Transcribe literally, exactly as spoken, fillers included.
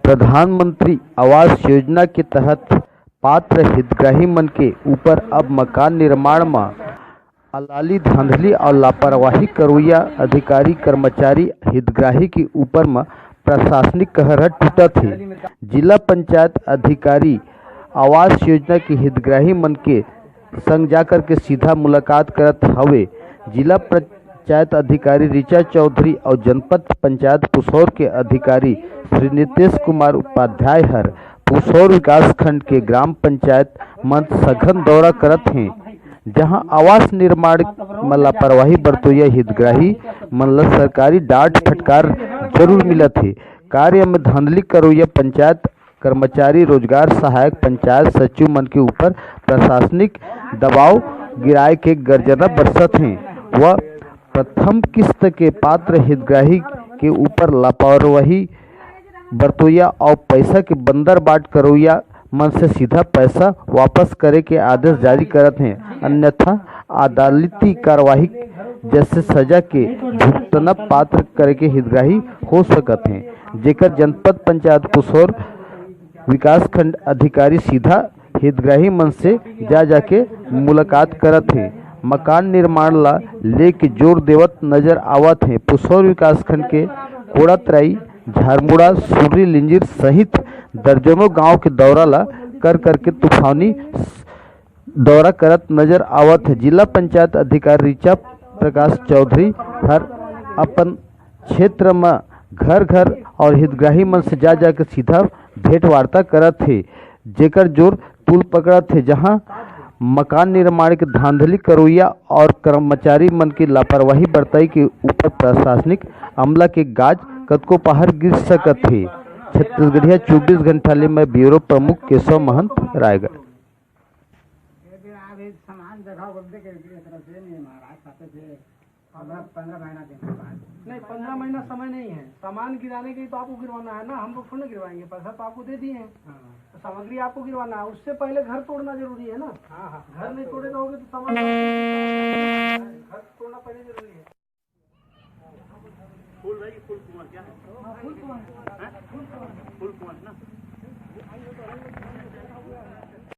प्रधानमंत्री आवास योजना के तहत पात्र हितग्राही मन के ऊपर अब मकान निर्माण म अलाली धांधली और लापरवाही करोइया अधिकारी कर्मचारी हितग्राही के ऊपर म प्रशासनिक कहर ह टूटत हे। जिला पंचायत अधिकारी आवास योजना के हितग्राही मन के संग जाकर के सीधा मुलाकात करत हवे। जिला पंचायत अधिकारी ऋचा चौधरी और जनपद पंचायत पुसौर के अधिकारी श्री नितेश कुमार उपाध्याय हर पुसौर विकास खंड के ग्राम पंचायत मन सघन दौरा करत हें, जहां आवास निर्माण म लापरवाही बरतोइया हितग्राही मन ल सरकारी डांट फटकार जरूर मिलत हे। कार्य में धांधली करोइया पंचायत कर्मचारी, रोजगार सहायक, पंचायत सचिव मन के ऊपर प्रशासनिक दबाव गिराए के गर्जना बरसत हें। वह प्रथम किस्त के पात्र हितग्राही के ऊपर लापरवाही बरतोइया और पैसा के बंदर बाट करोइया मन से सीधा पैसा वापस करे के आदेश जारी करत हें, अन्यथा अदालती कार्रवाई जैसे सजा के भुगतना पात्र करे के हितग्राही हो सकत हें, जेकर जनपद पंचायत पुसौर विकासखंड अधिकारी सीधा हितग्राही मन से जा जाके मुलाकात करत हें। मकान निर्माण ला लेके जोर देवत नजर आवत हें। पुसौर विकासखंड के कोड़ातराई, झारमुड़ा, सुर्री लिंजिर सहित दर्जनों गांव के दौरा ला कर करके तूफानी दौरा करत नजर आवत हे। जिला पंचायत अधिकारी ऋचा प्रकाश चौधरी हर अपन क्षेत्र म घर घर और हितग्राही मन से जा जाके सीधा भेंट वार्ता करत हे, जेकर जोर तूल पकड़त हे, जहां मकान निर्माण के धांधली करोइया और कर्मचारी मन के लापरवाही बरतई के ऊपर प्रशासनिक अमला के गाज कतको पहाड़ गिर सकत हे। छत्तीसगढ़िया चौबीस घंटा ले मैं ब्यूरो प्रमुख केशव महंत, रायगढ़। ये भी आप एक सामान दिखाओ, बोलते कि इस तरह से नहीं, महाराज खाते थे। पंद्रह, पंद्रह महीना दिन के बाद। नहीं, पंद्रह महीना समय नहीं है। सामान गिराने के लिए तो आपको गिरवाना है ना, हम लोग थोड़ी ना गिरवाएंगे, पैसा तो आपको दे दिए हैं। हाँ। तो सामग्री आपको गिरवाना है, उससे पहले घर तोड़ना जरूरी है ना। हाँ, हाँ। घर नहीं तोड़े रहोगे तो सामान घर तोड़ना पहले जरूरी है। फूल भाई, फूल कुमार क्या है? हाँ, फूल कुमार। हाँ? फूल कुमार। फूल कुमार ना?